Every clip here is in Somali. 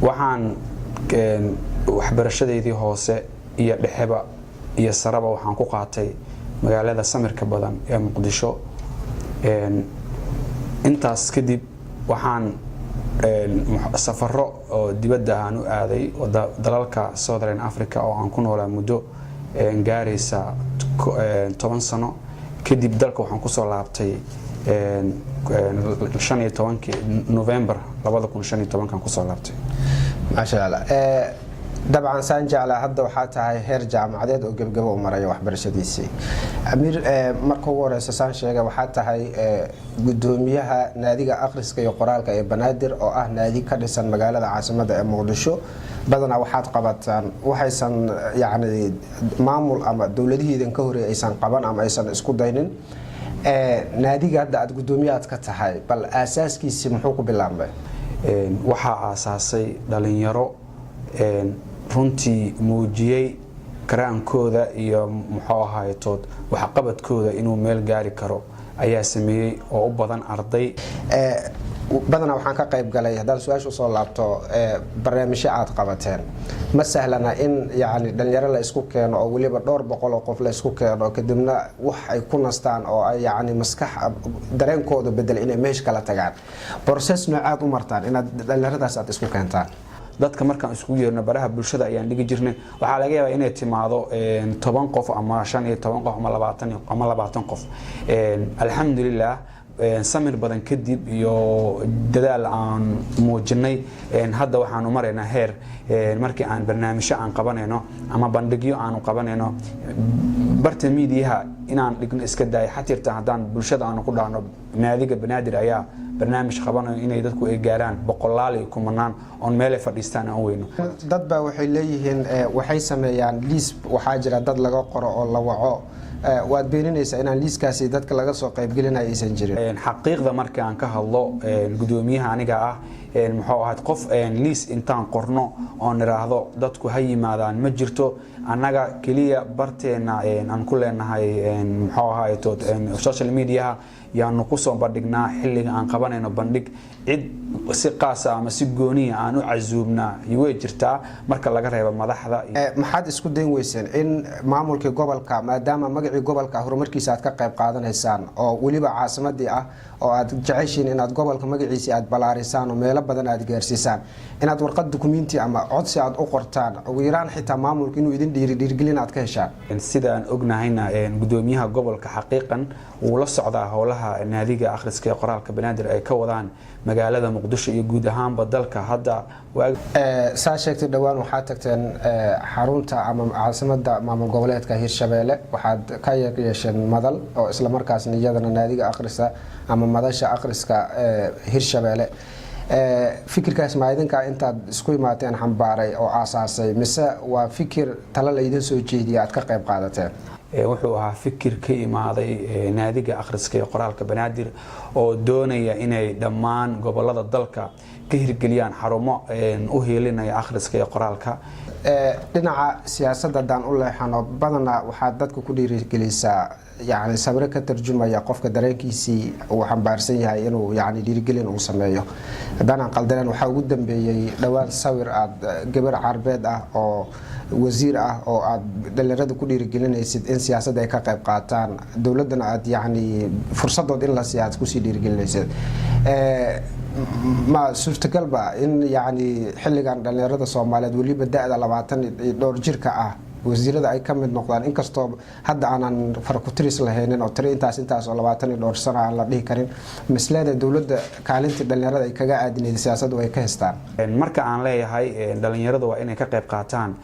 Waxaan waxbarashadeydii hoose iyo dhexeba iyo saraba waxaan ku qaatay magaalada samirka badan ee Muqdisho. Intaas kadib waxaan safaro oo dibadda aan u aaday dalalka Southern Africa oo aan ku noolaa muddo gaaraysa 10 sano. Kadib dalka waxaan kusoo laabtay 15-kii November 2015-kan kusoo laabtay. Maasha Allah. Dabcan saan jeclaa, hadda waxaa tahay heer jaamacadeed oo gebgabo u maraya waxbarashadiisii. Amiir, marka ugu horeysa, saan sheegay, waxaa tahay gudoomiyaha Naadiga Akhriska iyo Qoraalka ee Banaadir, oo ah naadi ka dhisan magaalada caasimada ee Muqdisho. Badanaa waxaad qabataan waxaysan yacni maamul ama dowladihiidan ka horreeyay aysan qaban ama aysan isku daynin. Naadiga hadda aad gudoomiyahaad ka tahay, bal aasaaskiisii muxuu ku bilaabmay? Waxaa aasaasay dhalinyaro runtii muujiyey karaankooda iyo muxuu ahaytood waxqabadkooda inuu meel gaari karo ayaa sameeyey, oo u badan arday. Badanaa waxaan ka qayb galay, haddaan su-aasha usoo laabto, barnaamijyo aad qabateen. Ma sahlana in yani dhalinyaro la isku keeno oo weliba dhowr boqol oo qof la isku keeno, kadibna wax ay ku nastaan oo ay yani maskax dareenkooda bedel inay meesha kala tagaan. Process noocaad u martaan inaad dhalinyaradaas aad isku keentaan? Dadka markaan iskugu yeerno, baraha bulshada ayaan dhigi jirnay. Waxaa laga yaabaa inay timaado 10 qof ama 15 qof ama 20 ama 20 qof. Alxamdulilah, samir badan kadib iyo dadaal aan muujinay, hadda waxaanu maraynaa heer markii aan barnaamijyo aan qabanayno ama bandhigyo aanu qabanayno, barta miidiyaha inaan dhigno iska daaya, xatirta haddaan bulshada aanu ku dhahno Naadiga Banaadir ayaa barnaamij qabanayo, inay dadku ay gaaraan boqolaal iyo kumanaan oon meelay fadhiistaan aan weyno. Dad baa waxay leeyihiin waxay sameeyaan liis, waxaa jira dad laga qoro oo la waco. Waad beeninaysaa inaan liiskaasi dadka laga soo qaybgelinaya aysan jirin? Xaqiiqda marka aan ka hadlo, gudoomiyaha aniga ah, muxuu ahayd, qof liis intaan qorno oon niraahdo dadku ha yimaadaan ma jirto. Annaga keliya barteena aan ku leenahay, muxuu ahayd, social mediaha yaanu kusoo bandhignaa xilliga aan qabanayno bandhig. Cid si qaasa ama si gooniya aan u casuubnaa way jirtaa, marka laga reebo madaxda. Maxaad isku dayn weyseen in maamulkii gobolka, maadaama magacii gobolka horumarkiisa aad ka qayb qaadanaysaan oo weliba caasimadii ah, oo aad jeceshiin inaad gobolka magaciisii aad balaarisaan oo meelo badan aad gaarsiisaan, inaad warqad dukumenti ama codsi aad u qortaan, ugu yaraan xitaa maamulka inuu idin dhiirigelin aad ka heshaan? Sidaan ognahayna, gudoomiyaha gobolka xaqiiqan wuu la socdaa howlaha Naadiga Akhriska ee Qoraalka Banaadir ay ka wadaan magaalada Muqdisho iyo guud ahaanba dalka hadda. Saa sheegtay, dhowaan waxaad tagteen xarunta ama caasimada maamul goboleedka Hirshabeelle. Waxaad ka yeesheen madal oo islamarkaasna iyadana naadiga akhrisa ama madasha akhriska Hirshabeelle. Fikirkaas ma idinkaa intaad isku imaateen xambaaray oo aasaasay, mise waa fikir talo laydin soo jeediya aad ka qayb qaadateen? Wuxuu ahaa fikir ka imaaday Naadiga Akhriska ee Qoraalka Banaadir oo doonaya inay dhammaan gobolada dalka ka hirgeliyaan xarumo u hiilinaya akhriska iyo qoraalka. Dhinaca siyaasadda haddaan u leexano, badanaa waxaad dadka ku dhiirigelisaa yani sawiro ka tarjumaya qofka dareenkiisii uu xambaarsan yahay inuu yani dhiirigelin uu sameeyo. Haddaan qaldaneen, waxaa ugu dambeeyey dhowaan sawir aad gabar Carbeed ah oo wasiir ah oo aad dhalinyarada ku dhiirigelinaysid in siyaasadda ay ka qayb qaataan, dowladdana aad yani fursadood in la siiya aad kusii dhiirigelinaysid. Ma suurtagalba in yani xilligan dhalinyarada Soomaaliyeed, weliba da-da 20 iyo dhowr jirka ah, wasiirada ay ka mid noqdaan, inkastoo hadda aanan farakutiris lahaynin oo tiro intaas intaas oo 20 iyo dhowr sano aan la dhihi karin, misleeda dowladda kaalintii dhalinyarada ay kaga aadinayd siyaasaddu ay ka haystaan? Marka aan leeyahay dhalinyaradu waa inay ka qayb qaataan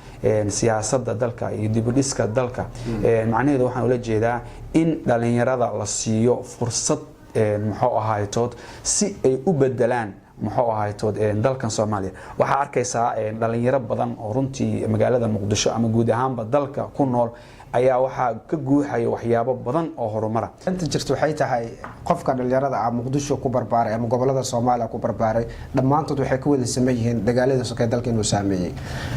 siyaasadda dalka iyo dibudhiska dalka, macnaheedu waxaan ula jeedaa in dhalinyarada la siiyo fursad, muxuu ahaytood, si ay u bedelaan, muxuu ahaytood, dalkan Soomaaliya. Waxaa arkaysaa dhalinyaro badan oo runtii magaalada Muqdisho ama guud ahaanba dalka ku nool ayaa waxaa ka guuxaya waxyaabo badan oo horumara. Inta jirta waxay tahay, qofka dhalinyarada ah Muqdisho ku barbaaray ama gobolada Soomaaliya ku barbaaray, dhammaantood waxay ka wada saman yihiin dagaalada sokee dalka inuu saameeyey.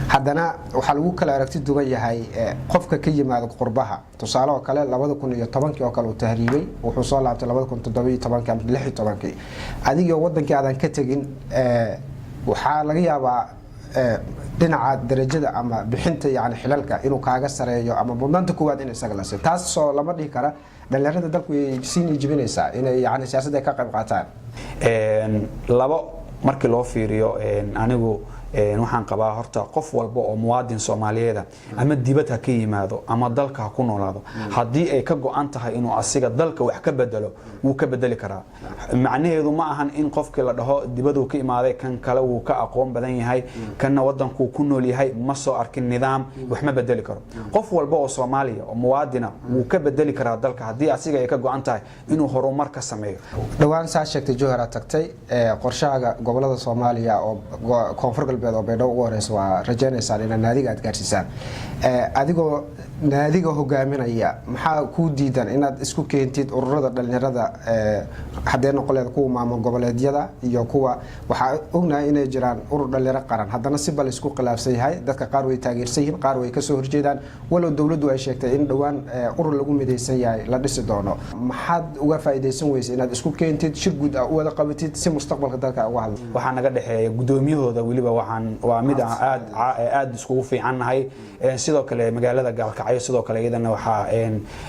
Haddana waxaa lagu kala aragti duwan yahay qofka ka yimaada qurbaha. Tusaale oo kale, 2010-kii oo kale uu tahriibay, wuxuu soo laabtay 2017-kii ama 16-kii. Adigoo wadankii aadan ka tegin. Waxaa laga yaabaa dhinaca darajada ama bixinta, yani xilalka, inuu kaaga sareeyo ama mudnaanta koowaad in isaga la siiyo. Taasoo lama dhihi kara dhalinyarada dalku way sii jibinaysaa inay yani siyaasadda ka qayb qaataan. Labo markii loo fiiriyo, anigu waxaan qabaa horta qof walba oo muwaadin Soomaaliyeeda, ama dibad ha ka yimaado ama dalka ha ku noolaado, haddii ay ka go-an tahay inuu asiga dalka wax ka bedelo, wuu ka bedeli karaa. Macnaheedu ma ahan in qofkii la dhaho dibaduu ka imaaday, kan kale wuu ka aqoon badan yahay, kanna wadankuu ku nool yahay ma soo arkin nidaam, wax ma bedeli karo. Qof walba oo Soomaaliya oo muwaadina wuu ka bedeli karaa dalka haddii asiga ay ka go-an tahay inuu horumar ka sameeyo. Dhowaan saa sheegtay Jowhar aad tagtay. Qorshahaaga gobolada Soomaaliya oo Koonfur Galbeed oo Baydhabo ugu horeysa waa rajaynaysaan inaad naadiga aad gaarsiisaan. Adigoo naadiga hogaaminaya, maxaa kuu diidan inaad isku keentid ururada dhalinyarada, haddee noqoleed kuwa maamul goboleedyada iyo kuwa? Waxaa ognahay inay jiraan urur dhalinyaro qaran, haddana si bal isku khilaafsan yahay. Dadka qaar way taageersan yihiin, qaar way kasoo horjeedaan, walow dowladdu ay sheegtay in dhowaan urur lagu midaysan yahay la dhisi doono. Maxaad uga faa'iidaysan weysa inaad isku keentid, shir guud ah u wada qabatid, si mustaqbalka dalka uga hadla? Waxaa naga dhexeeya guddoomiyahooda weliba, waxaan waa mid aan aad aad iskugu fiicannahay. Sidoo kale magaalada Gaalkacyo sidoo kale iyadana waxaa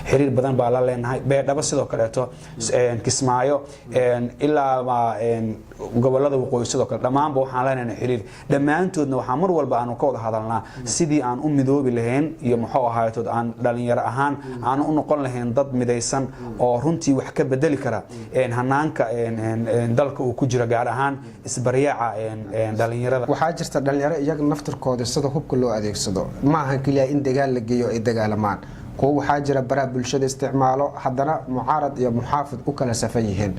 xiriir badan baa la leenahay. Beedhabo sidoo kaleeto, Kismaayo, ilaa gobolada waqooyi sidoo kale, dhammaanba waxaan leenahay xiriir. Dhammaantoodna waxaa mar walba aanu ka wada hadalnaa sidii aan u midoobi lahayn iyo muxuu ahaaytood aan dhalinyaro ahaan aan u noqon lahayn dad midaysan oo runtii wax ka bedeli kara hanaanka dalka uu ku jiro, gaar ahaan isbaryaaca dhalinyarada. Waxaa jirta dhalinyaro iyaga naftirkooda sida hubka loo adeegsado, ma ahan keliya in dagaal la geeyo ay dagaalamaan. Kuwo waxaa jira baraha bulshada isticmaalo, haddana mucaarad iyo muxaafid u kala safan yihiin.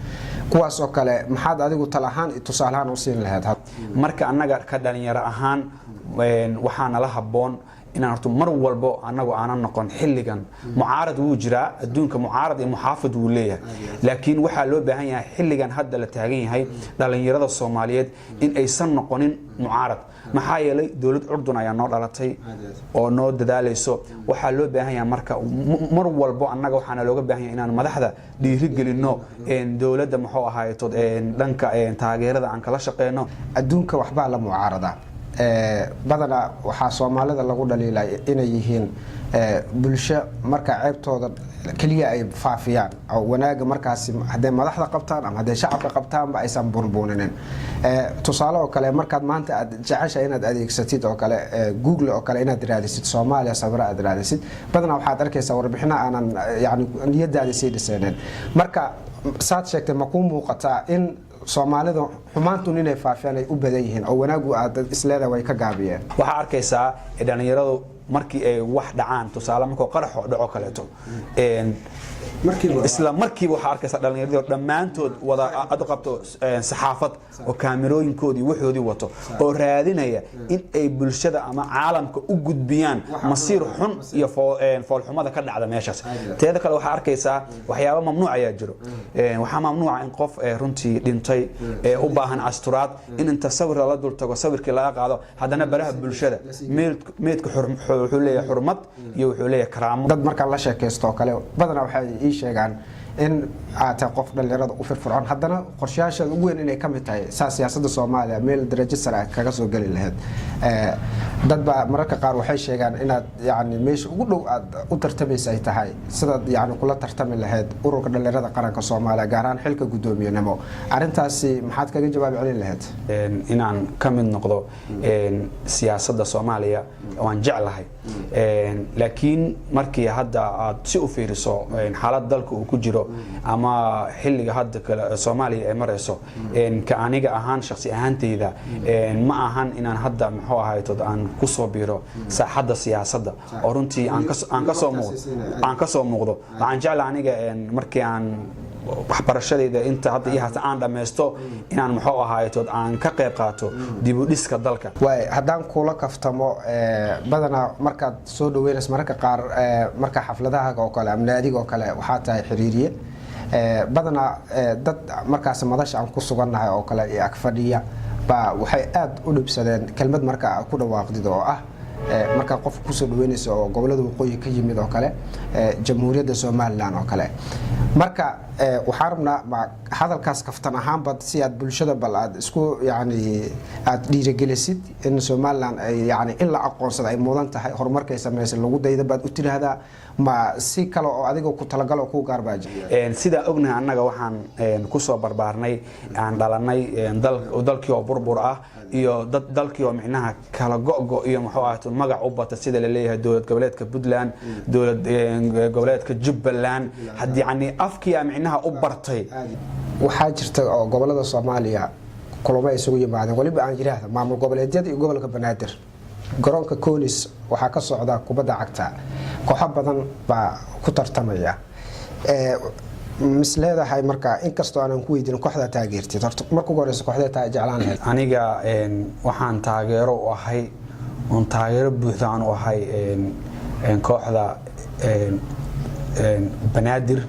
Kuwaas oo kale maxaad adigu tal ahaan iyo tusaalahaan u siin lahayd? Marka annaga ka dhalinyaro ahaan waxaa nala habboon inaan horta mar walbo annagu aanan noqon. Xilligan mucaarad wuu jiraa adduunka, mucaarad iyo muxaafid wuu leeyahay, laakiin waxaa loo baahan yahay xilligan hadda la taagan yahay dhalinyarada Soomaaliyeed in aysan noqonin mucaarad. Maxaa yeelay dowlad curdun ayaa noo dhalatay oo noo dadaalayso. Waxaa loo baahan yahay marka mar walbo annaga waxaana looga baahan yahay inaan madaxda dhiirigelino, dowladda muxuu ahayto dhanka taageerada aan kala shaqeyno. Adduunka waxbaa la mucaaradaa. Badanaa waxaa Soomaalida lagu dhaliilay inay yihiin bulsho marka ceebtooda keliya ay faafiyaan oo wanaaga markaasi hadday madaxda qabtaan ama hadday shacabka qabtaanba aysan buunbuuninin. Tusaale oo kale, markaad maanta aad jecesha inaad adeegsatid oo kale Google oo kale inaad raadisid Soomaaliya, sawiro aad raadisid, badanaa waxaad arkaysaa warbixino aanan yani niyadaada sii dhisaynin. Marka saad sheegtay, ma kuu muuqataa in Soomaalida xumaantun inay faafiyaan ay u badan yihiin oo wanaagu aad isleedahay way ka gaabiyeen? Waxaa arkaysaa dhalinyaradu markii ay wax dhacaan, tusaale markuu qaraxo dhaco kaleeto, isla markiiba waxaa arkaysaa dhalinyaradii dhammaantood wada ad qabto saxaafad oo kaamirooyinkoodii waxoodii wato oo raadinaya in ay bulshada ama caalamka u gudbiyaan masiir xun iyo foolxumada ka dhacda meeshaas. Teeda kale, waxaa arkaysaa waxyaabo mamnuuc ayaa jiro. Waxaa mamnuuca in qof runtii dhintay ee u baahan asturaad in inta sawir lala dul tago, sawirkii laga qaado, haddana baraha bulshada. Meedka wuxuu leeyahay xurmad iyo wuxuu leeyahay karaamo. Dad markaan la sheekaysto oo kale badanaa waxay ii sheegaan in aad tahay qof dhalinyarada u firfircoon, haddana qorshayaashaada ugu weyn inay ka mid tahay saa siyaasadda Soomaaliya meel darajo sare aad kaga soo geli lahayd. Dad baa mararka qaar waxay sheegaan inaad yani meesha ugu dhow aad u tartamaysa ay tahay sidaad yani kula tartami lahayd ururka dhalinyarada qaranka Soomaaliya, gaar ahaan xilka guddoomiyenimo. Arrintaasi maxaad kaga jawaab celin lahayd? Inaan ka mid noqdo siyaasadda Soomaaliya waan jeclahay, laakiin markii hadda aad si u fiiriso xaalad dalka uu ku jiro ama xilliga hadda kale Soomaaliya ay marayso, ka aniga ahaan, shakhsi ahaanteyda, ma ahan inaan hadda muxuu ahaytood aan kusoo biiro saaxadda siyaasadda oo runtii aan kasoo muuqdo. Waxaan jeclahay aniga markii aan waxbarashadayda inta hadda iyo hata aan dhammaysto inaan muxuu ahaaytood aan ka qayb qaato dib u dhiska dalka. Waay, haddaan kula kaftamo, badanaa markaad soo dhaweynayso mararka qaar marka xafladaha oo kale ama naadiga oo kale waxaa tahay xiriiriye. Badanaa dad markaas madasha aan ku sugannahay oo kale iyo ag fadhiya baa waxay aada u dhibsadeen kelmad marka ku dhawaaqdid oo ah Markaa qofka kusoo dhaweynaysa oo gobolada waqooyi ka yimid oo kale, Jamhuuriyadda Somaliland oo kale. Marka waxaan rabnaa, ma hadalkaas kaftan ahaanba si aad bulshada bal aad isku, yani, aad dhiirigelisid in Somaliland ay, yani, in la aqoonsado ay mudan tahay, horumarkay samaysay lagu dayda, baad u tidhaahdaa, ma si kale oo adiga ku talagalo kuu gaar baa jira? Sidaa ognahay, annaga waxaan kusoo barbaarnay, aan dhalanay dalkii oo burbur ah iyo dad dalkii oo micnaha kala go'go iyo, muxuu ahaato, magac u bata, sida la leeyahay dowlad goboleedka Puntland, dowlad goboleedka Jubbaland, haddii, yani, afkii aa micnaha u bartay. Waxaa jirta oo gobolada Soomaaliya kulamo ay isugu yimaadeen, waliba aan yiraahda maamul goboleedyada iyo gobolka Banaadir. Garoonka Conis waxaa ka socda kubadda cagta, kooxo badan baa ku tartamaya. Mis leedahay marka, inkastoo aanan ku weydiin kooxda taageertid, horta marka ugu horeysa kooxdee taa jeclaan lahayd? Aniga waxaan taageero u ahay oon taageero buuxda aan u ahay kooxda Banaadir.